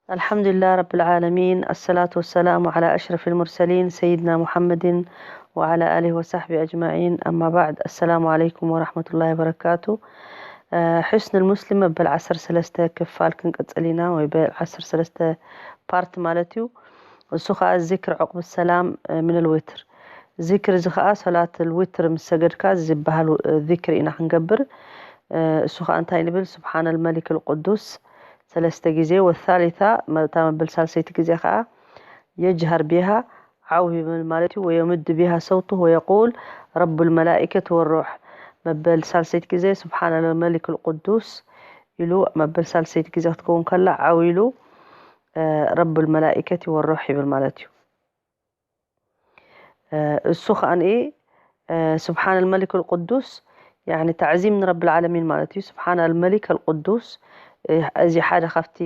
الحمد لله رب العالمين، الصلاة والسلام على أشرف المرسلين سيدنا محمد وعلى آله وصحبه أجمعين. أما بعد، السلام عليكم ورحمة الله وبركاته. ሕስኑል ሙስሊም መበል ዓሰርተ ሰለስተ ክፋል ክንቅጽል ኢና፣ ወይ በል ዓሰርተ ሰለስተ ፓርት ማለት እዩ። እሱ ኸዓ ዚክር ዕቁብ ሰላም ምን ልዊትር። ዚክር እዚ ኸዓ ሰላት ልዊትር ምስ ሰገድካ ዝበሃል ዚክር ኢና ክንገብር። እሱ ኸዓ እንታይ ንብል? ስብሓን ልመሊክ ልቁዱስ ሰለስተ ግዜ። ወሳሊታ፣ እታ መበል ሳልሰይቲ ግዜ ኸዓ የጅሃር ቢሃ፣ ዓው ይብል ማለት እዩ። ወየምድ ቢሃ ሰውቱ ወየቁል ረቡ ልመላኢከት ወሩሕ። መበል ሳልሰይቲ ግዜ ስብሓን ልመሊክ ልቁዱስ ኢሉ፣ መበል ሳልሰይቲ ግዜ ክትከውን ከላ ዓው ኢሉ ረቡ ልመላኢከት ወሩሕ ይብል ማለት እዩ። እሱ ከኣኒ ስብሓን ልመሊክ ልቁዱስ፣ ያኒ ታዕዚም ንረብ ልዓለሚን ማለት እዩ። ስብሓን ኣልመሊክ ኣልቁዱስ፣ እዚ ሓደ ካብቲ፣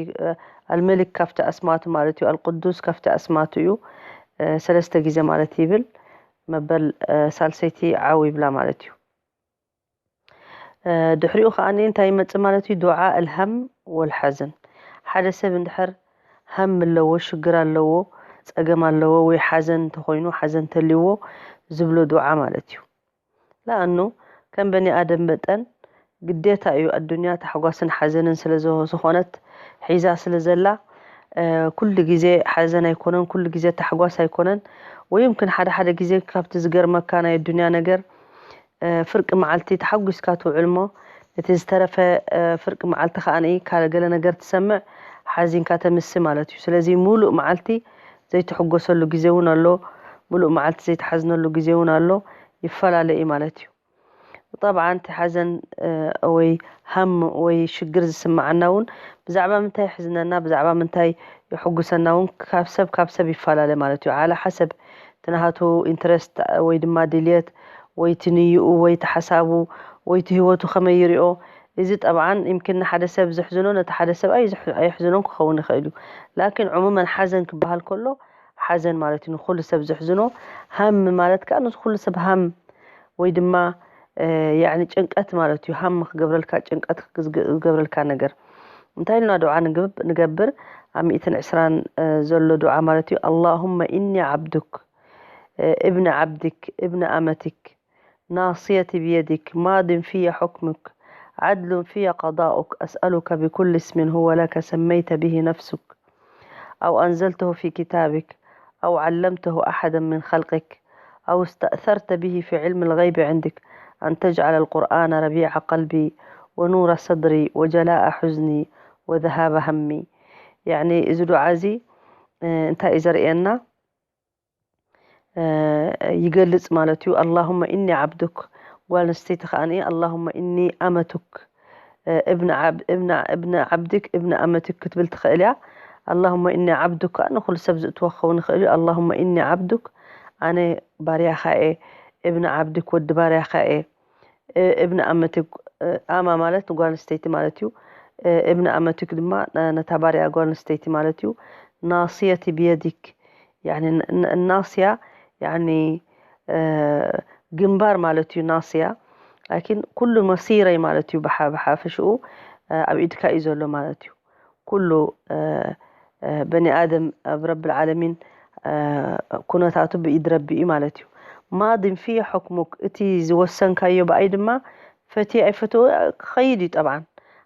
ኣልመሊክ ካብቲ ኣስማቱ ማለት እዩ፣ ኣልቁዱስ ካብቲ ኣስማቱ እዩ። ሰለስተ ግዜ ማለት ይብል፣ መበል ሳልሰይቲ ዓው ይብላ ማለት እዩ። ድሕሪኡ ከኣኒ እንታይ ይመጽእ ማለት እዩ? ዱዓ ኣልሃም ወልሓዘን። ሓደ ሰብ እንድሕር ሃም ኣለዎ፣ ሽግር ኣለዎ፣ ጸገም ኣለዎ፣ ወይ ሓዘን እንተኾይኑ፣ ሓዘን እንተልይዎ ዝብሎ ዱዓ ማለት እዩ። ለኣኑ ከም በኒ ኣደም መጠን ግዴታ እዩ፣ ኣዱንያ ታሕጓስን ሓዘንን ስለ ዝኮነት፣ ሒዛ ስለ ዘላ፣ ኩሉ ግዜ ሓዘን ኣይኮነን፣ ኩሉ ግዜ ታሕጓስ ኣይኮነን። ወይ ይምክን ሓደ ሓደ ግዜ ካብቲ ዝገርመካ ናይ ኣዱንያ ነገር፣ ፍርቂ መዓልቲ ተሓጒስካ ትውዕል እሞ፣ እቲ ዝተረፈ ፍርቂ መዓልቲ ከኣ ገለ ነገር ትሰምዕ፣ ሓዚንካ ተምሲ ማለት እዩ። ስለዚ ሙሉእ መዓልቲ ዘይትሕጎሰሉ ግዜ እውን ኣሎ፣ ሙሉእ መዓልቲ ዘይትሓዝነሉ ግዜ እውን ኣሎ። ይፈላለ እዩ ማለት እዩ። ጠብዓን እቲ ሓዘን ወይ ሃም ወይ ሽግር ዝስምዓና እውን ብዛዕባ ምንታይ የሕዝነና፣ ብዛዕባ ምንታይ የሕጉሰና እውን ካብ ሰብ ካብ ሰብ ይፈላለ ማለት እዩ። ዓላ ሓሰብ እቲ ናሃቱ ኢንትረስት ወይ ድማ ድልየት ወይ እቲ ንይኡ ወይ እቲ ሓሳቡ ወይ እቲ ህይወቱ ከመይ ይሪኦ፣ እዚ ጠብዓን ይምክን ንሓደ ሰብ ዘሕዝኖ ነቲ ሓደ ሰብ ኣይ- ኣየሕዝኖን ክኸውን ይኽእል እዩ። ላኪን ዕሙመን ሓዘን ክበሃል ከሎ ሓዘን ማለት እዩ፣ ንኹሉ ሰብ ዘሕዝኖ። ሃም ማለት ከዓ ንዚ ኩሉ ሰብ ሃም ወይ ድማ ያኒ ጭንቀት ማለት እዩ። ሃም ክገብረልካ፣ ጭንቀት ክገብረልካ ነገር። እንታይ ኢልና ዱዓ ንገብር? ኣብ ሚእትን ዕስራን ዘሎ ዱዓ ማለት እዩ። ኣላሁመ ኢኒ ዓብዱክ እብኒ ዓብዲክ እብኒ ኣመቲክ ናስየቲ ብየዲክ ማድን ፊየ ሑክሙክ ዓድሉን ፊየ ቀዳኡክ ኣስኣሉከ ብኩል እስምን ሁወ ለከ ሰመይተ ብሂ ነፍሱክ أو أنزلته في كتابك أو علمته أحدا من خلقك أو استأثرت به في علم الغيب عندك أن تجعل القرآن ربيع قلبي ونور صدري وجلاء حزني وذهاب همي. يعني እዚ ዱዓ እዚ እንታይ እዩ ዘርእየና? ይገልጽ ማለት እዩ። ኣላሁመ ኢኒ ዓብዱክ፣ ጓል ኣንስተይቲ ከኣ ኣላሁመ ኢኒ ኣመቱክ እብኒ ዓብድክ እብኒ ኣመትክ ክትብል ትኽእል እያ። ኣላሁመ ኢኒ ዓብዱክ ከዓ ንኹሉ ሰብ ዝእትዎ ክኸውን ይኽእል እዩ። ኣላሁመ ኢኒ ዓብዱክ፣ ኣነ ባርያኻ እየ፣ እብኒ ዓብድክ፣ ወዲ ባርያኻ እየ፣ እብኒ ኣመትክ፣ ኣማ ማለት ንጓል ኣንስተይቲ ማለት እዩ። እብኒ ኣመትክ ድማ ነታ ባርያ ጓል ኣንስተይቲ ማለት እዩ። ናስየቲ ብየዲክ፣ ያኒ ናስያ ያኒ ግንባር ማለት እዩ ናስያ። ላኪን ኩሉ መሲረይ ማለት እዩ፣ ብሓፈሽኡ ኣብ ኢድካ እዩ ዘሎ ማለት እዩ። ኩሉ በኒ ኣደም ኣብ ረብል ዓለሚን ኩነታቱ ብኢድ ረቢ እዩ ማለት እዩ። ማድን ፊየ ሑክሙክ፣ እቲ ዝወሰንካዮ ብኣይ ድማ ፈትየ ኣይፈትዎ ክኸይድ እዩ። ጠብዓን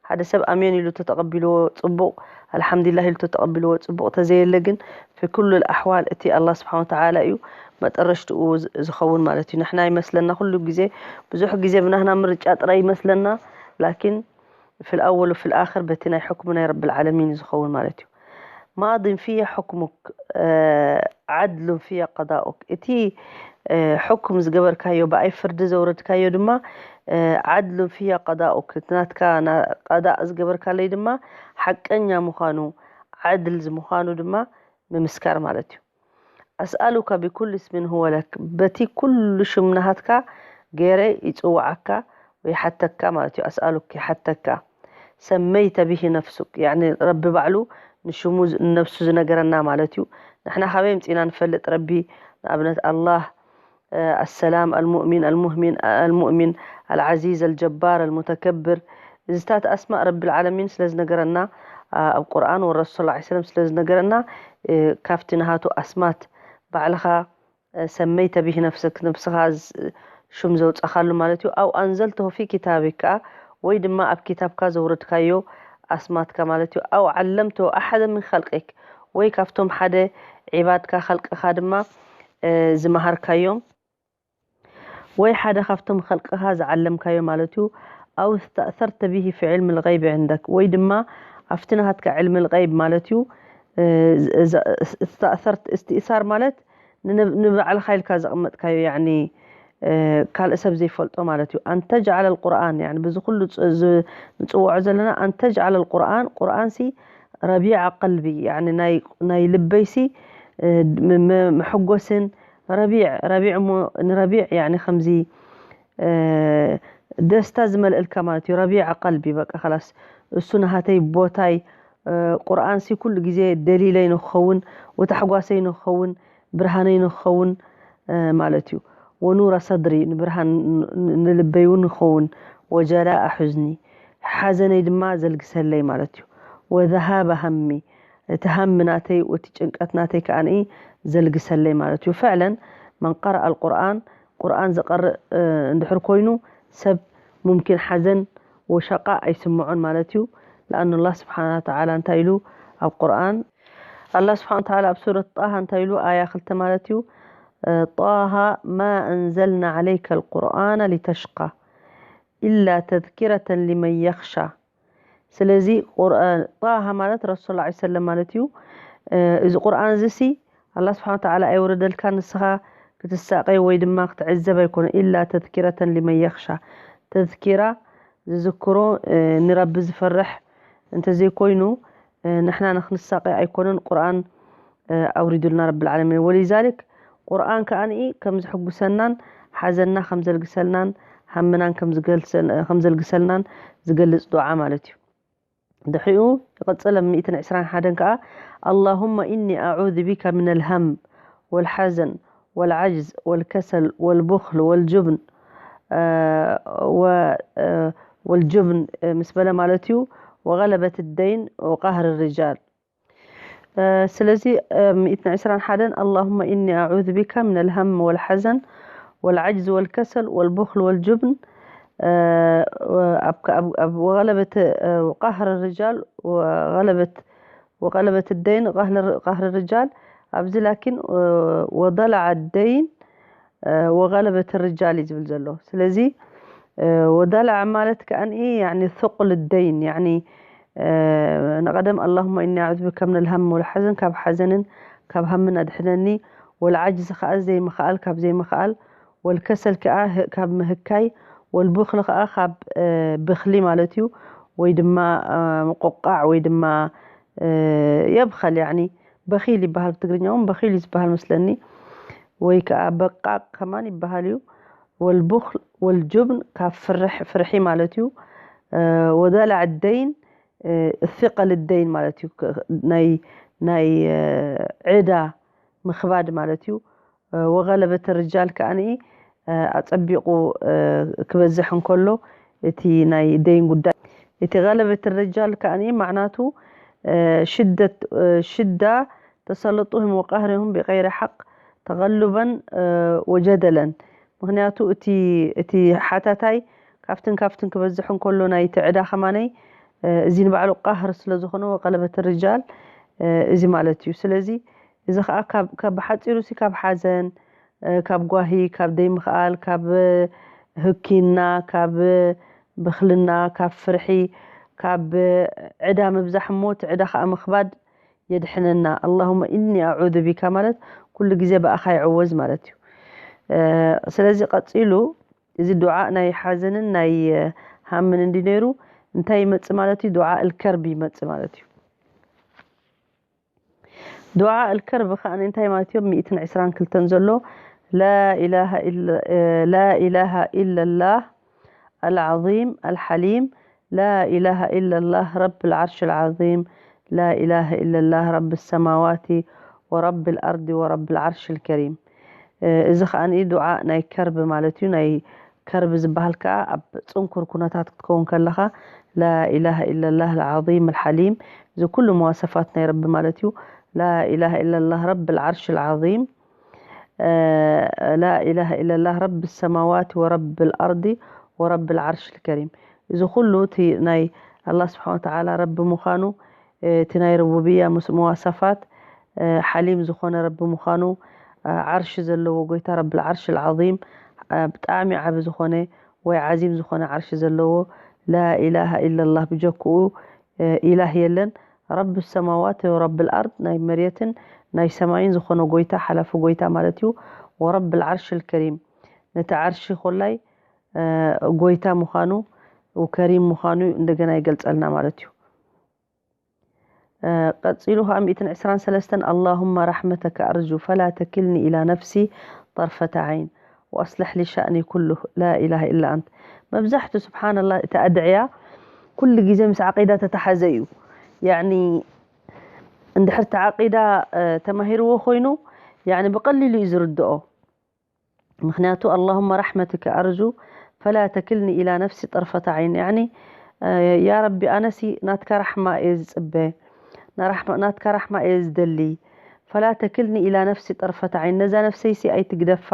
ሓደ ሰብ ኣሜን ኢሉ ተተቐቢልዎ ጽቡቕ፣ ኣልሓምዱሊላህ ኢሉ ተተቐቢልዎ ጽቡቕ፣ ተዘየለ ግን ፊ ኩሉ ኣሕዋል እቲ ኣላህ ስብሓን ወተዓላ እዩ መጠረሽትኡ ዝኸውን ማለት እዩ። ንሕና ይመስለና ኩሉ ግዜ፣ ብዙሕ ግዜ ብናህና ምርጫ ጥራይ ይመስለና፣ ላኪን ፊል ኣወል ወፊል ኣኽር በቲ ናይ ሕክሙ ናይ ረብል ዓለሚን ዝኸውን ማለት እዩ። ማድን ፊየ ሕክሙክ ዓድሉን ፊየ ቀዳኡክ፣ እቲ ሕኩም ዝገበርካዮ ብኣይ ፍርዲ ዘውረድካዮ ድማ ዓድሉን ፊየ ቀዳኡክ፣ እቲ ናትካ ቀዳእ ዝገበርካለይ ድማ ሓቀኛ ምዃኑ ዓድል ምዃኑ ድማ ምምስካር ማለት እዩ። ኣስኣሉካ ብኩል እስምን ሁወ ለክ፣ በቲ ኩሉ ሽም ናሃትካ ገይረ ይጽውዓካ ወይ ሓተካ ማለት እዩ። ኣስኣሉክ ይሓተካ ሰመይተ ብሂ ነፍሱክ፣ ያኒ ረቢ ባዕሉ ንሽሙ ንነብሱ ዝነገረና ማለት እዩ። ንሕና ካበይ ምጺና ንፈልጥ? ረቢ ንኣብነት ኣላህ ኣሰላም ኣልሙእሚን ኣልሙህሚን ኣልሙእሚን ኣልዓዚዝ ኣልጀባር ኣልሙተከብር፣ እዚታት ኣስማእ ረቢ ልዓለሚን ስለ ዝነገረና ኣብ ቁርኣን ወረሱል ላ ሰለም ስለ ዝነገረና ካብቲ ናሃቱ ኣስማት ባዕልኻ ሰመይተ ብሂ ነፍስክ ንብስኻ ሽም ዘውፃኻሉ ማለት እዩ። ኣው ኣንዘልተሁ ፊ ኪታቢክ ከዓ ወይ ድማ ኣብ ኪታብካ ዘውረድካዮ ኣስማትካ ማለት እዩ። ኣው ዓለምተሁ ኣሓደ ምን ኸልቂክ ወይ ካብቶም ሓደ ዒባድካ ኸልቅኻ ድማ ዝመሃርካዮም ወይ ሓደ ካብቶም ኸልቅኻ ዝዓለምካዮ ማለት እዩ። ኣው እስተእሰርተ ብሂ ፊ ዕልሚ ልገይቢ ዕንደክ ወይ ድማ ኣብቲ ናሃትካ ዕልሚ ልገይብ ማለት እዩ። እስተእሰርት እስትእሳር ማለት ንባዕልኻ ኢልካ ዘቐመጥካዮ ያኒ ካልእ ሰብ ዘይፈልጦ ማለት እዩ። ኣንተጅዓለ ልቁርኣን ያኒ ብዚ ኩሉ ንፅውዖ ዘለና ኣንተጅዓለ ልቁርኣን ቁርኣንሲ ረቢዐ ቀልቢ ያኒ ናይ ልበይሲ መሐጎስን ረቢዕ ረቢዕ እሞ ንረቢዕ ያኒ ከምዚ ደስታ ዝመልእልካ ማለት እዩ። ረቢዐ ቀልቢ በቃ ላስ እሱ ናሃተይ ቦታይ ቁርኣንሲ ኩሉ ግዜ ደሊለይ ንክኸውን ወታሕጓሰይ ንክኸውን ብርሃነይ ንክኸውን ማለት እዩ። ወኑረ ሰድሪ ንብርሃን ንልበይ እውን ንክኸውን ወጀላኣ ሑዝኒ ሓዘነይ ድማ ዘልግሰለይ ማለት እዩ። ወዘሃበ ሃሚ እቲ ሃሚ ናተይ እቲ ጭንቀት ናተይ ከዓንኢ ዘልግሰለይ ማለት እዩ። ፈዕለን መን ቀረአ ልቁርኣን ቁርኣን ዝቀርእ እንድሕር ኮይኑ ሰብ ሙምኪን ሓዘን ወሸቃ ኣይስምዖን ማለት እዩ። ለኣኑ ላ ስብሓን ተዓላ እንታይ ኢሉ ኣብ ቁርኣን ኣላ ስብሓን ተዓላ ኣብ ሱረት ጣሃ እንታይ ኢሉ ኣያ ክልተ ማለት እዩ። ጣሃ ማ ኣንዘልና ዓለይከ ልቁርኣነ ሊተሽቃ ኢላ ተዝኪረተን ሊመን የኽሻ ስለዚ ጣሃ ማለት ረሱል ላ ሰለም ማለት እዩ። እዚ ቁርኣን እዚ ሲ ኣላ ስብሓን ተዓላ ኣይወረደልካ ንስኻ ክትሳቀይ ወይ ድማ ክትዕዘብ ኣይኮነ ኢላ ተዝኪረተን ሊመን የኽሻ ተዝኪራ ዝዝክሮ ንረቢ ዝፈርሕ እንተዘይኮይኑ ንሕና ንክንሳቀይ ኣይኮነን ቁርኣን ኣውሪዱልና ረብል ዓለሚን ወሊዛሊክ ቁርኣን ከኣ ንኢ ከም ዝሕጉሰናን ሓዘንና ከም ዘልግሰልናን ሃምናን ከም ዘልግሰልናን ዝገልጽ ዱዓ ማለት እዩ። ድሕሪኡ ይቕጽል ኣብ ሚእትን ዕስራን ሓደን ከኣ ኣላሁመ ኢኒ ኣዑዙ ቢከ ሚነል ሃም ወልሓዘን ወልዓጅዝ ወልከሰል ወልቡኽል ወልጁብን ወልጁብን ምስ በለ ማለት እዩ ወገለበት ደይን ወቃህር ርጃል ስለዚ ሚእትን ዕስራን ሓደን ኣላሁመ ኢኒ ኣዑዙ ቢካ ሚነል ሃም ወልሓዘን ወልዓጅዝ ወልከሰል ወልቡኽል ወልጁብን ወገለበት ቃህር ርጃል ወገለበት ደይን ቃህር ርጃል ኣብዚ ላኪን ወደላዓ ደይን ወገለበት ርጃል እዩ ዝብል ዘሎ ስለዚ ወደላዓ ማለት ከኣ ثقل الدين ንቐደም اللهم إني أعوذ بك من الهم والحزن ካብ ሓዘንን ካብ ሃምን ኣድሕነኒ ወልዓጅዝ ከኣ ዘይምኽኣል ካብ ዘይምኽኣል ወልከሰል ከኣ ካብ ምህካይ ወልቡኽሊ ከኣ ካብ ብኽሊ ማለት እዩ ወይ ድማ ምቁቃዕ ወይ ድማ የብኸል ያኒ በኺል ይበሃል ብትግርኛ እውን በኺል እዩ ዝበሃል መስለኒ ወይ ከዓ በቃቅ ከማን ይበሃል እዩ ወልቡኽል ወልጁብን ካብ ፍርሒ ማለት እዩ ወደላዕ ደይን እፊቀል ደይን ማለት እዩ ናይ ናይ ዕዳ ምኽባድ ማለት እዩ ወገለበት ርጃል ከዓኒ ኣጸቢቑ ክበዝሕ እንከሎ እቲ ናይ ደይን ጉዳይ እቲ ገለበት ርጃል ከዓኒ ማዕናቱ ሽደት ሽዳ ተሰልጡህም ወቃህርህም ብቀይረ ሓቅ ተቐሉበን ወጀደለን ምክንያቱ እቲ እቲ ሓታታይ ካብትን ካብትን ክበዝሕ እንከሎ ናይ ትዕዳ ከማነይ እዚ ንባዕሉ ቃህር ስለ ዝኾነ ወቀለበት ርጃል እዚ ማለት እዩ ስለዚ እዚ ከዓ ካብ ብሓፂሩ ሲ ካብ ሓዘን ካብ ጓሂ ካብ ደይምኽኣል ካብ ህኪና ካብ ብኽልና ካብ ፍርሒ ካብ ዕዳ ምብዛሕ እሞ እቲ ዕዳ ከዓ ምኽባድ የድሕነና ኣላሁመ ኢኒ ኣዑዙ ቢካ ማለት ኩሉ ግዜ ብኣኻ ይዕወዝ ማለት እዩ ስለዚ ቀፂሉ እዚ ዱዓ ናይ ሓዘንን ናይ ሃምን እንዲ ነይሩ እንታይ ይመፅእ ማለት እዩ ዱዓ እልከርቢ ይመፅእ ማለት እዩ ዱዓ እልከርቢ ከዓ እንታይ ማለት እዮም ሚእትን ዕስራን ክልተን ዘሎ ላ ኢላሃ ኢለላህ العظيم الحليم لا إله إلا الله رب العرش العظيم لا إله إلا الله رب السماوات ورب الأرض ورب العرش الكريم እዚ ከዓ ዱዓ ናይ ከርቢ ማለት እዩ ናይ ከርቢ ዝበሃል ከዓ ኣብ ፅንኩር ኩነታት ክትከውን ከለካ لا إله إلا الله العظيم الحليم. እዚ ኩሉ መዋሰፋት ናይ ረቢ ማለት እዩ። لا إله إلا الله رب العرش العظيم. لا إله إلا الله رب السماوات ورب الأرض ورب العرش الكريم. እዚ ኩሉ እቲ ናይ ኣላህ ስብሓን ወተዓላ ረቢ ምዃኑ፣ እቲ ናይ ሩቡብያ ምስ መዋሰፋት፣ ሓሊም ዝኾነ ረቢ ምዃኑ፣ ዓርሺ ዘለዎ ጎይታ ረብል ዓርሽ ልዓዚም፣ ብጣዕሚ ዓቢ ዝኾነ ወይ ዓዚም ዝኾነ ዓርሺ ዘለዎ፣ ላኢላሃ ኢለላህ፣ ብጀክኡ ኢላህ የለን። ረብ ሰማዋት ወረብ ልኣርድ፣ ናይ መሬትን ናይ ሰማይን ዝኾነ ጎይታ፣ ሓላፊ ጎይታ ማለት እዩ። ወረብ ልዓርሽ ልከሪም፣ ነቲ ዓርሺ ኮላይ ጎይታ ምዃኑ፣ ከሪም ምዃኑ እንደገና ይገልጸልና ማለት እዩ። ቀጺሉ ከኣ ሚእትን ዕስራን ሰለስተን፣ اللهم رحمتك أرجو فلا تكلني إلى نفسي طرفة عين وأصلح لي شأني كله لا إله إلا أنت። መብዛሕቱ ስብሓንላህ እቲ ኣድዕያ ኩሉ ግዜ ምስ ዓቂዳ ተተሓዘ እዩ። ያኒ እንድሕር እቲ ዓቂዳ ተማሂርዎ ኮይኑ፣ ያኒ ብቐሊሉ እዩ ዝርድኦ። ምኽንያቱ اللهم رحمتك أرجو فلا تكلني إلى نفسي طرفة عين، ያኒ ያ ረቢ ኣነሲ ናትካ ራሕማ እየ ዝጽበ፣ ናራሕማ- ናትካ ራሕማ እየ ዝደሊ። فلا تكلني إلى نفسي طرفة عين፣ ነዛ ነፍሰይሲ ኣይትግደፋ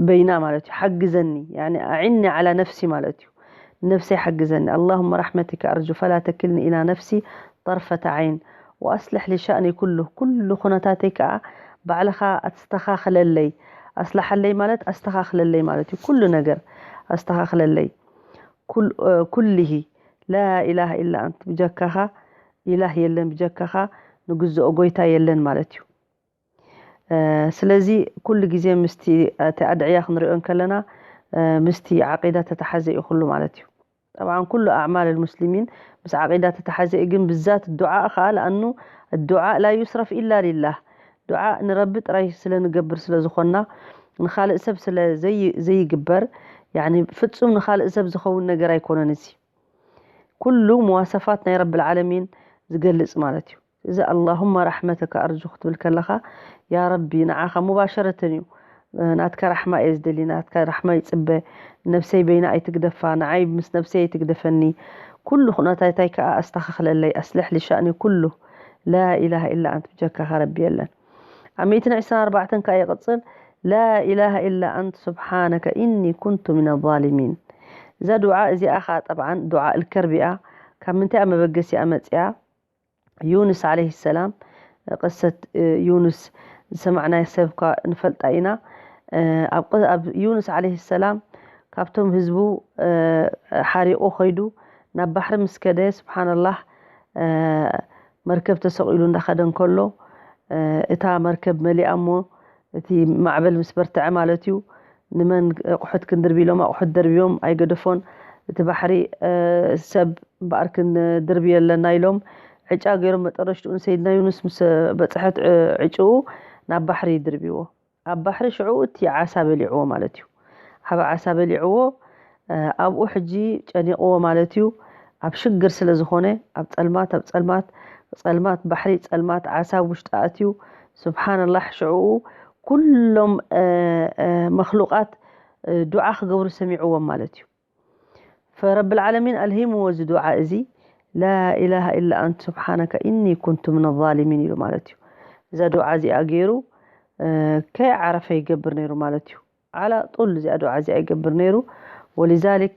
በይና ማለት እዩ። ሓግዘኒ፣ ያኒ أعني على نفسي ማለት እዩ። ነፍሰይ ሓግዘኒ። اللهم رحمتك أرجو فلا تكلني إلى نفسي طرفة عين وأصلح لي شأني كله، ኩሉ ኩነታተይ ከኣ ባዕልኻ ኣስተኻኽለለይ። ኣስላሓለይ ማለት ኣስተኻኽለለይ ማለት እዩ። ኩሉ ነገር ኣስተኻኽለለይ። ኩል- ኩልሂ لا إله إلا أنت፣ ብጀካኻ ኢላህ የለን፣ ብጀካኻ ንግዝኦ ጎይታ የለን ማለት እዩ። ስለዚ ኩሉ ግዜ ምስቲ እቲ ኣድዕያ ክንሪኦ እንከለና ምስቲ ዓቂዳ ተተሓዘ እዩ ኩሉ ማለት እዩ። ጠብዓን ኩሉ ኣዕማል ልሙስሊሚን ምስ ዓቂዳ ተተሓዘ እዩ። ግን ብዛት ዱዓ ኸዓ ለኣኑ ዱዓ ላ ዩስረፍ ኢላ ሊላህ፣ ዱዓ ንረቢ ጥራይ ስለ ንገብር ስለ ዝኾንና ንኻልእ ሰብ ስለ ዘይግበር፣ ያኒ ፍጹም ንኻልእ ሰብ ዝኸውን ነገር ኣይኮነን። እዚ ኩሉ መዋሰፋት ናይ ረቢ ልዓለሚን ዝገልጽ ማለት እዩ። እዚ اللهم رحمتك أرجو ክትብል ከለኻ ያ ረቢ ንዓኻ ሙባሸረተን እዩ። ናትካ ራሕማ እየ ዝደሊ፣ ናትካ ራሕማ ይጽበ። ነብሰይ በይና ኣይትግደፋ፣ ንዓይ ምስ ነብሰይ ኣይትግደፈኒ። ኩሉ ኩነታታይ ከኣ ኣስተኻኽለለይ፣ أصلح لي شأني كله لا إله إلا أنت፣ ብጀካኻ ረቢ የለን። ኣብ ሚእትን ዕስራን ኣርባዕተን ከኣ ይቕጽል لا إله إلا أنت سبحانك إني كنت من الظالمين። እዛ ዱዓ እዚኣ ኸኣ ጠብዓን ዱዓ እልከርብ እያ። ካብ ምንታይ እያ መበገሲኣ መጽያ? ዩንስ ዓለይሂ ሰላም፣ ቅሰት ዩንስ ዝሰማዕናዮ ሰብካ ንፈልጣ ኢና። ኣብ ዩንስ ዓለይሂ ሰላም ካብቶም ህዝቡ ሓሪቑ ኸይዱ ናብ ባሕሪ ምስ ከደ፣ ስብሓንላህ፣ መርከብ ተሰቒሉ እንዳኸደ እንከሎ፣ እታ መርከብ መሊኣ እሞ እቲ ማዕበል ምስ በርትዐ ማለት እዩ። ንመን ኣቑሑት ክንድርቢ ኢሎም ኣቑሑት ደርብዮም ኣይገደፎን። እቲ ባሕሪ ሰብ እምበኣር ክንድርቢ ኣለና ኢሎም ዕጫ ገይሮም መጠረሽትኡ ንሰይድና ዩኑስ ምስ በፅሐት ዕጭኡ ናብ ባሕሪ ይድርብዎ። ኣብ ባሕሪ ሽዑ እቲ ዓሳ በሊዕዎ ማለት እዩ። ዓብ ዓሳ በሊዕዎ። ኣብኡ ሕጂ ጨኒቕዎ ማለት እዩ። ኣብ ሽግር ስለ ዝኾነ ኣብ ፀልማት ኣብ ፀልማት ፀልማት ባሕሪ ፀልማት ዓሳ ውሽጢ ኣትዩ። ስብሓንላህ ሽዕኡ ኩሎም መክሉቃት ዱዓ ክገብሩ ሰሚዕዎም ማለት እዩ። ፈረብል ዓለሚን ኣልሂምዎ እዚ ዱዓ እዚ ላኢላሃ ኢላ ኣንት ስብሓነከ ኢኒ ኩንቱ ምን ዛሊሚን ኢሉ ማለት እዩ። እዛ ዱዓ እዚኣ ገይሩ ከይዓረፈ ይገብር ነይሩ ማለት እዩ። ዓላ ጡል እዚኣ ዱዓ እዚኣ ይገብር ነይሩ። ወሊዛሊክ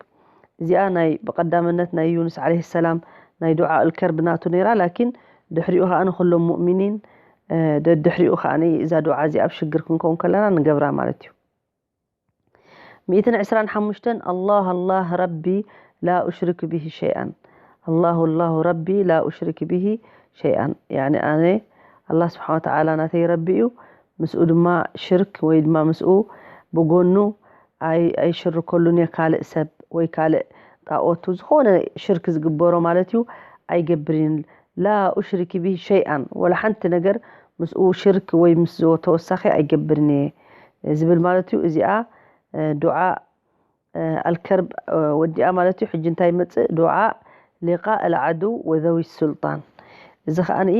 እዚኣ ናይ ብቐዳምነት ናይ ዩንስ ዓለይሂ ሰላም ናይ ዱዓ እልከርብ ናቱ ነይራ። ላኪን ድሕሪኡ ከኣ ንኩሎም ሙእሚኒን ደድሕሪኡ ከኣ እዛ ዱዓ እዚኣ ኣብ ሽግር ክንከውን ከለና ንገብራ ማለት እዩ። ሚእትን ዕስራን ሓሙሽተን ኣላህ ኣላህ ረቢ ላ ኡሽሪክ ብሂ ሸይኣን። ኣላሁ ኣላሁ ረቢ ላ ኡሽሪክ ብሂ ሸይኣን። ያኒ ኣነ ኣላህ ስብሓን ወተዓላ ናተይ ረቢ እዩ። ምስኡ ድማ ሽርክ ወይ ድማ ምስኡ ብጎኑ ኣይ ኣይሽርኮሉን እየ። ካልእ ሰብ ወይ ካልእ ጣኦቱ ዝኾነ ሽርክ ዝግበሮ ማለት እዩ ኣይገብርን። ላ ኡሽሪክ ብሂ ሸይኣን፣ ወላ ሓንቲ ነገር ምስኡ ሽርክ ወይ ምስ ተወሳኺ ኣይገብርን እየ ዝብል ማለት እዩ። እዚኣ ዱዓ ኣልከርብ ወዲኣ ማለት እዩ። ሕጂ እንታይ ይመጽእ? ዱዓ ሊቃእ ኣልዓድው ወዘዊ ሱልጣን። እዚ ከኣ ንኢ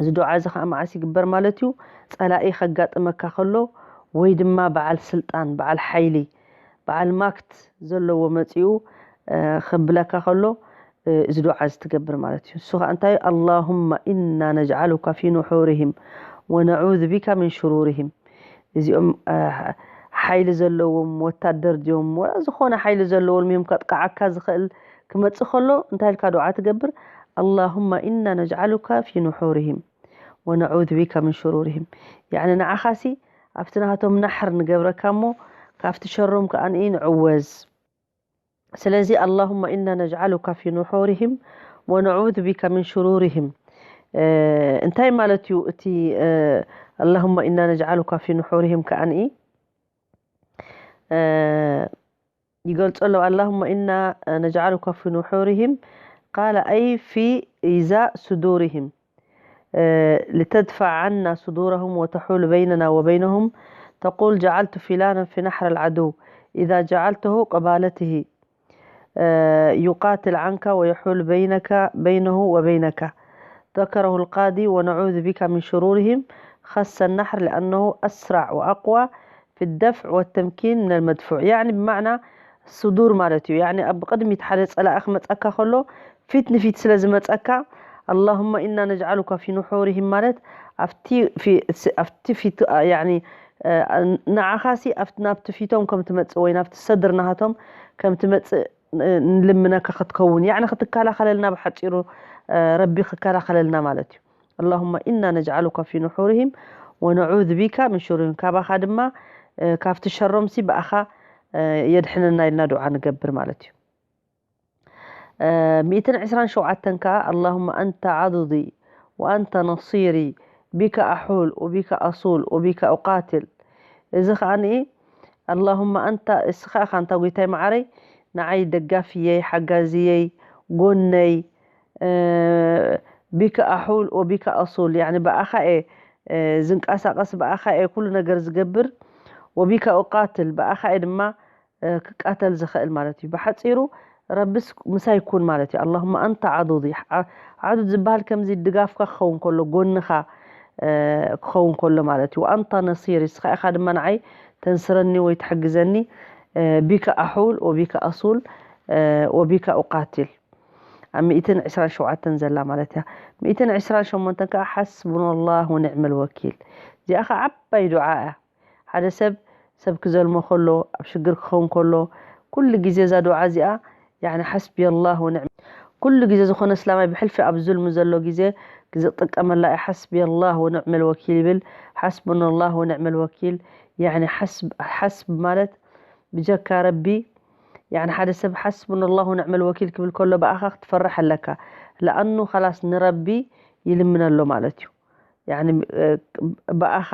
እዚ ዱዓ እዚ ከኣ መዓስ ይግበር ማለት እዩ? ጸላኢ ከጋጥመካ ከሎ ወይ ድማ በዓል ስልጣን፣ በዓል ሓይሊ፣ በዓል ማክት ዘለዎ መጺኡ ከብለካ ከሎ እዚ ዱዓ እዚ ትገብር ማለት እዩ። እሱ ከዓ እንታይ? اللهم إنا نجعلك في نحورهم ونعوذ بك من شرورهم። እዚኦም ሓይሊ ዘለዎም ወታደር ድዮም ወላ ዝኾነ ሓይሊ ዘለዎም እዮም ከጥቃዓካ ዝኽእል ክመፅእ ከሎ እንታይ ኢልካ ዱዓ ትገብር? اللهم إنا نجعلك في نحورهم ونعوذ بك من شرورهم። ያዕኒ ንዓኻሲ ኣብቲ ናቶም ናሕር ንገብረካ እሞ ካብቲ ሸሮም ከዓ ንዕወዝ። ስለዚ اللهم إنا نجعلك في نحورهم ونعوذ بك من شرورهم እንታይ ማለት እዩ እቲ اللهم إنا نجعلك في نحورهم ከዓኒ ይገልጾ ኣለዉ اللهم إنا نجعلك في نحورهم قال أي في إزاء صدورهم لتدفع عنا صدورهم وتحول بيننا وبينهم تقول جعلت فلانا في نحر العدو إذا جعلته قبالته يقاتل عنك ويحول بينك بينه وبينك ذكره القاضي ونعوذ بك من شرورهم خس النحر لأنه أسرع وأقوى في الدفع والتمكين من المدفوع يعني بمعنى صدور ማለት እዩ يعني ኣብ ቅድሚት ሓደ ጸላኢ ክመጸካ ከሎ ፊት ንፊት ስለ ዝመጸካ اللهم إنا نجعلك في نحورهم ማለት ኣብቲ ኣብቲ ፊት يعني ንዓኻሲ ኣብቲ ናብቲ ፊቶም ከም ትመጽእ ወይ ናብቲ ሰድር ናሃቶም ከም ትመጽእ ንልምነካ ክትከውን ያዕኒ ክትከላኸለልና ብሓፂሩ ረቢ ክከላኸለልና ማለት እዩ اللهم إنا نجعلك في نحورهم ونعوذ بك من شرورهم ካባኻ ድማ ካብቲ ሸሮምሲ ብኣኻ የድሕነና ኢልና ዱዓ ንገብር ማለት እዩ ሚእትን ዕስራን ሸውዓተን ከዓ اللهم أنت عضدي وأنت نصيري بك أحول وبك أصول وبك أقاتل እዚ ከዓ اللهم أنت እስኻ ኢኻ እንታ ጎይታይ መዓረይ ንዓይ ደጋፍየይ ሓጋዝየይ ጎነይ بك أحول وبك أصول يعني ብኣኻ እየ ዝንቀሳቐስ ብኣኻ እየ ኩሉ ነገር ዝገብር وبك أقاتل ብኣኻ እየ ድማ ክቃተል ዝኽእል ማለት እዩ ብሓፂሩ ረብስ ምሳይ ኩን ማለት እዩ اللهم أنت عضدي عضد ዝበሃል ከምዚ ድጋፍካ ክኸውን ከሎ ጎንኻ ክኸውን ከሎ ማለት እዩ وأنت نصيري እስኻ ኢኻ ድማ ንዓይ ተንስረኒ ወይ ትሕግዘኒ بك أحول وبك أصول وبك أقاتل ኣብ ሚእትን ዕስራን ሸውዓተን ዘላ ማለት እያ ሚእትን ዕስራን ሸሞንተን ከዓ حسبنا الله ونعم الوكيل እዚኣ ከዓ ዓባይ ዱዓ እያ ሓደ ሰብ ሰብ ክዘልሞ ከሎ ኣብ ሽግር ክኸውን ከሎ ኩሉ ግዜ እዛ ዱዓ እዚኣ يعني حسبي الله ونعم ኩሉ ግዜ ዝኾነ እስላማይ ብሕልፊ ኣብ ዙልሚ ዘሎ ግዜ ዝጥቀመላ እዩ حسبي الله ونعم الوكيل ይብል حسبنا الله ونعم الوكيل يعني حسب حسب ማለት ብጀካ ረቢ يعني ሓደ ሰብ حسبنا الله ونعم الوكيل ክብል ከሎ ብኣኻ ክትፈርሕ ኣለካ ለኣኑ خلاص ንረቢ ይልምነሎ ማለት እዩ يعني ብኣኻ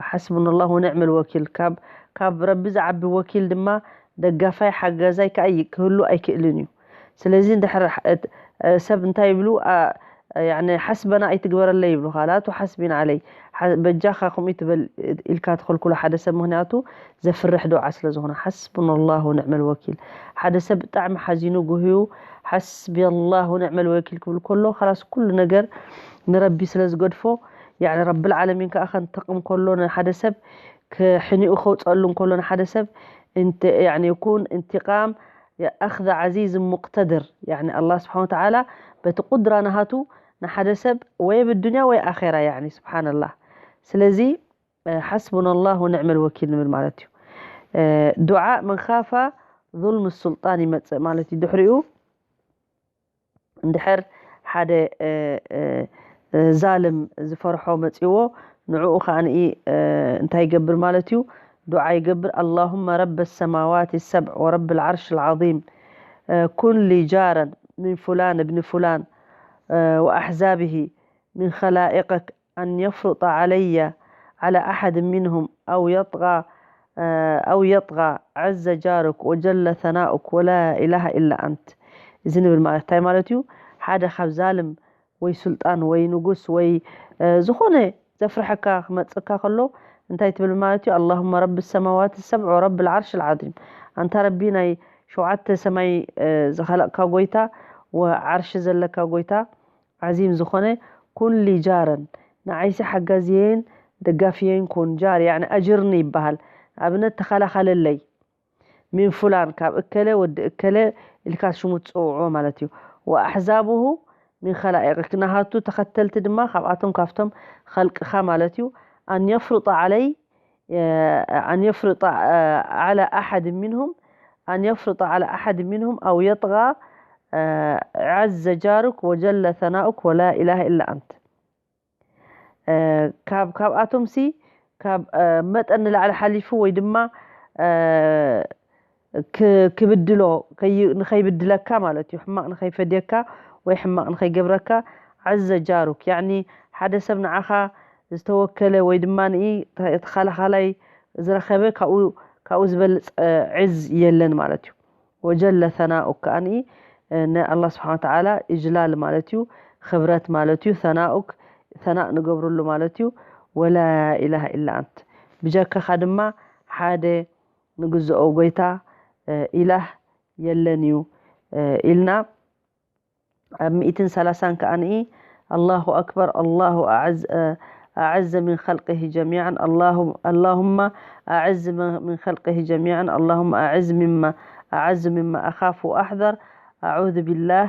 حسبنا الله ونعم الوكيل ካብ ካብ ረቢ ዝዓቢ ወኪል ድማ ደጋፋይ ሓጋዛይ ከዓ ክህሉ ኣይክእልን እዩ ስለዚ እንድሕር ሰብ እንታይ ይብሉ يعني حسبنا ኣይትግበረለይ ይብሉኻ لا تحاسبن علي በጃኻ ከምኡ ትበል ኢልካ ትኸልክሎ ሓደ ሰብ ምክንያቱ ዘፍርሕ ዱዓ ስለ ዝኾነ حسبنا الله ونعم الوكيل ሓደ ሰብ ብጣዕሚ ሓዚኑ ጉህዩ حسبي الله ونعم الوكيل ክብል ከሎ خلاص ኩሉ ነገር ንረቢ ስለ ዝገድፎ يعني ረብል ዓለሚን ከዓ ከንተቕም ከሎ ንሓደ ሰብ ክሕኒኡ ከውፀሉ እንከሎ ንሓደ ሰብ يعني يكون انتقام أخذ عزيز مقتدر يعني الله سبحانه وتعالى በቲ ቁድራ ናሃቱ ንሓደ ሰብ ወይ ብዱንያ ወይ ኣኼራ يعني سبحان الله ስለዚ حسبنا الله ونعم الوكيل ንብል ማለት እዩ ዱዓ من خاف ظلم السلطان ይመፅእ ማለት እዩ ድሕሪኡ እንድሕር ሓደ ዛልም ዝፈርሖ መፂዎ ንዕኡ ከዓ እንታይ ይገብር ማለት እዩ ዱዓ ይገብር اللهم رب السماوات السبع ورب العرش العظيم كن لي جارا من فلان ابن فلان وأحزابه من خلائقك أن يفرط علي على أحد منهم أو يطغى أو يطغى عز جارك وجل ثناؤك ولا إله إلا أنت እዚ ንብል ማለት እንታይ ማለት እዩ ሓደ ካብ ዛልም ወይ ስልጣን ወይ ንጉስ ወይ ዝኾነ ዘፍርሐካ ክመፅካ ከሎ እንታይ ትብል ማለት እዩ اللهم رب السماوات السبع ورب العرش العظيم ኣንታ ረቢ ናይ ሸውዓተ ሰማይ ዝኸለቕካ ጎይታ ወዓርሺ ዘለካ ጎይታ ዓዚም ዝኾነ ኩን ሊ ጃረን ንዓይሲ ሓጋዝየይን ደጋፍየይን ኩን ጃር ያዕኒ ኣጅርኒ ይበሃል ኣብነት ተኸላኸለለይ من فلان، ካብ እከለ ወዲ እከለ ኢልካ ሽሙ ትጽውዖ ማለት እዩ። وأحزابه من خلائقك، ናሃቱ ተኸተልቲ ድማ ካብኣቶም ካብቶም ኸልቅኻ ማለት እዩ። أن يفرط علي أن يفرط على أحد منهم أن يفرط على أحد منهم أو يطغى عز جارك وجل ثناؤك ولا إله إلا أنت. ካብ ካብኣቶም ሲ ካብ መጠን ንላዕሊ ሓሊፉ ወይ ድማ ክብድሎ ንኸይብድለካ ማለት እዩ። ሕማቕ ንኸይፈድየካ ወይ ሕማቕ ንኸይገብረካ። عز جارك ያኒ ሓደ ሰብ ንዓኻ ዝተወከለ ወይ ድማ ንኢ ተኸላኻላይ ዝረኸበ ካብኡ ዝበልፅ ዕዝ የለን ማለት እዩ። وجل ثناؤك ከኣ ንኢ ንኣላ ስብሓን ተዓላ እጅላል ማለት እዩ። ክብረት ማለት እዩ። ثناؤك ثناء ንገብርሉ ማለት እዩ። ولا إله إلا أنت ብጀካኻ ድማ ሓደ ንግዝኦ ጎይታ ኢላህ የለን እዩ ኢልና ኣብ ሚእትን ሰላሳን ከኣ ንኢ الله أكبر الله أعز أعز من خلقه جميعا اللهم اللهم أعز من خلقه جميعا اللهم أعز مما أعز مما أخاف وأحذر أعوذ بالله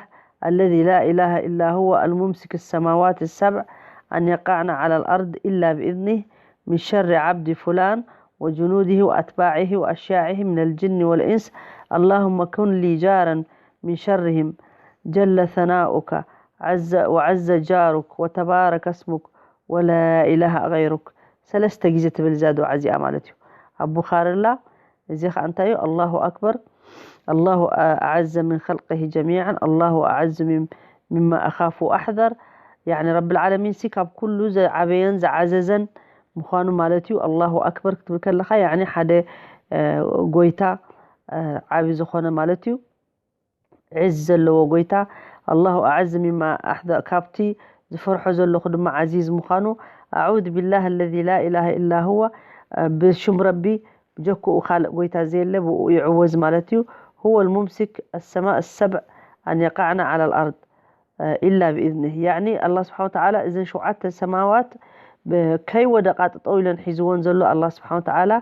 الذي لا إله إلا هو الممسك السماوات السبع أن يقعن على الأرض إلا بإذنه من شر عبد فلان وجنوده وأتباعه وأشياعه من الجن والإنس اللهم كن لي جارا من شرهم جل ثناؤك عز وعز جارك وتبارك اسمك ولا إله غيرك ሰለስተ ግዜ ትብል እዛ ዱዓ እዚኣ ማለት እዩ። ኣብ ቡኻሪ ኣላ። እዚ ኸዓ እንታይ እዩ? الله أكبر الله أعز من خلقه جميعا الله أعز من مما أخاف وأحذر يعني رب العالمين ሲ ካብ ኩሉ ዝዓበየን ዝዓዘዘን ምዃኑ ማለት እዩ። الله أكبر ክትብል ከለኻ ያኒ ሓደ ጎይታ ዓቢ ዝኾነ ማለት እዩ። ዕዝ ዘለዎ ጎይታ الله أعز مما أحذر ካብቲ ዝፈርሖ ዘለኹ ድማ ዓዚዝ ምዃኑ أعوذ بالله الذي لا إله إلا هو ብሽም ረቢ ብጀክኡ ካልእ ጎይታ ዘየለ ብኡ ይዕወዝ ማለት እዩ። هو الممسك السماء السبع أن يقعن على الأرض إلا بإذنه ያኒ ኣላ ስብሓን ተዓላ እዘን ሸውዓተ ሰማዋት ከይወደቓ ጠጠው ኢለን ሒዝወን ዘሎ ኣላ ስብሓን ተዓላ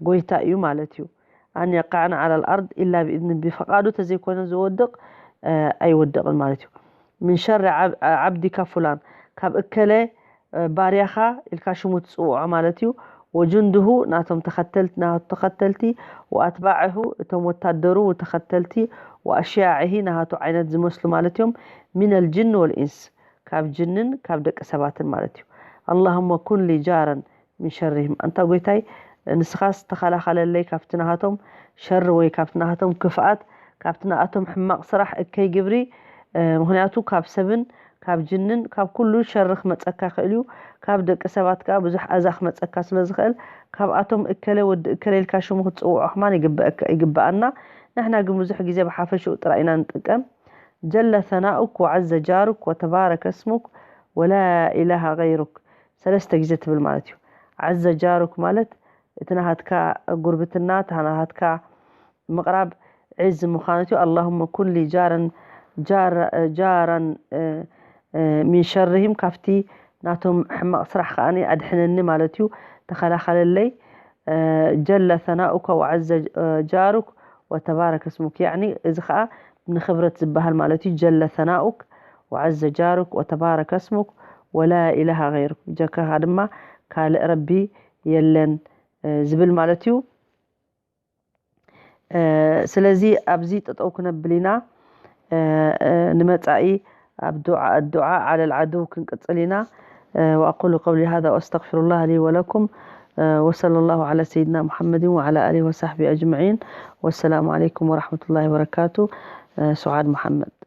ጎይታ እዩ ማለት እዩ። أن يقعن على الأرض إلا بإذنه ብፍቓዱ ተዘይኮነ ዝወድቕ ኣይወድቕን ማለት እዩ። من شر عبدك فلان ካብ እከለ ባርያኻ ኢልካ ሽሙ ትፅውዖ ማለት እዩ። وجنده ናቶም ተኸተልቲ ናቱ ተኸተልቲ وأتباعه እቶም ወታደሩ ተኸተልቲ وأشياعه ናቱ ዓይነት ዝመስሉ ማለት እዮም። من الجن والإنس ካብ ጅንን ካብ ደቂ ሰባትን ማለት እዩ። اللهم كن لي جارا من شرهم ኣንታ ጎይታይ ንስኻስ ተኸላኸለለይ ካብቲ ናሃቶም ሸሪ ወይ ካብቲ ናሃቶም ክፍኣት ካብቲ ናኣቶም ሕማቕ ስራሕ እከይ ግብሪ ምክንያቱ ካብ ሰብን ካብ ጅንን ካብ ኩሉ ሸሪ ክመፀካ ይኽእል እዩ። ካብ ደቂ ሰባት ከዓ ብዙሕ ኣዛ ክመፀካ ስለ ዝኽእል ካብኣቶም እከለ ወዲ እከለ ኢልካ ሽሙ ክትፅውዖ ከማን ይግበኣና። ንሕና ግን ብዙሕ ግዜ ብሓፈሽኡ ጥራይ ኢና ንጥቀም። جل ثناؤك وعز جارك وتبارك اسمك ولا إله غيرك ሰለስተ ግዜ ትብል ማለት እዩ። عز جارك ማለት እቲ ናሃትካ ጉርብትና እቲ ናሃትካ ምቕራብ ዕዝ ምዃኑ እቲ اللهم كن لي جارا جارا من شرهم ካብቲ ናቶም ሕማቕ ስራሕ ከኣ ኣድሕነኒ ማለት እዩ። ተኸላኸለለይ جل ثناؤك وعز جارك وتبارك اسمك يعني እዚ ከኣ ንኽብረት ዝበሃል ማለት እዩ። جل ثناؤك وعز جارك وتبارك اسمك ولا إله غيرك ብጀካኻ ድማ ካልእ ረቢ የለን ዝብል ማለት እዩ። ስለዚ ኣብዚ ጠጠው ክነብል ኢና። ንመፃኢ ኣብ ዱዓ على العدو ክንቅፅል ኢና። وأقول قولي هذا وأستغفر الله لي ولكم وصلى الله على سيدنا محمد وعلى آله وصحبه أجمعين والسلام عليكم ورحمة الله وبركاته سعاد محمد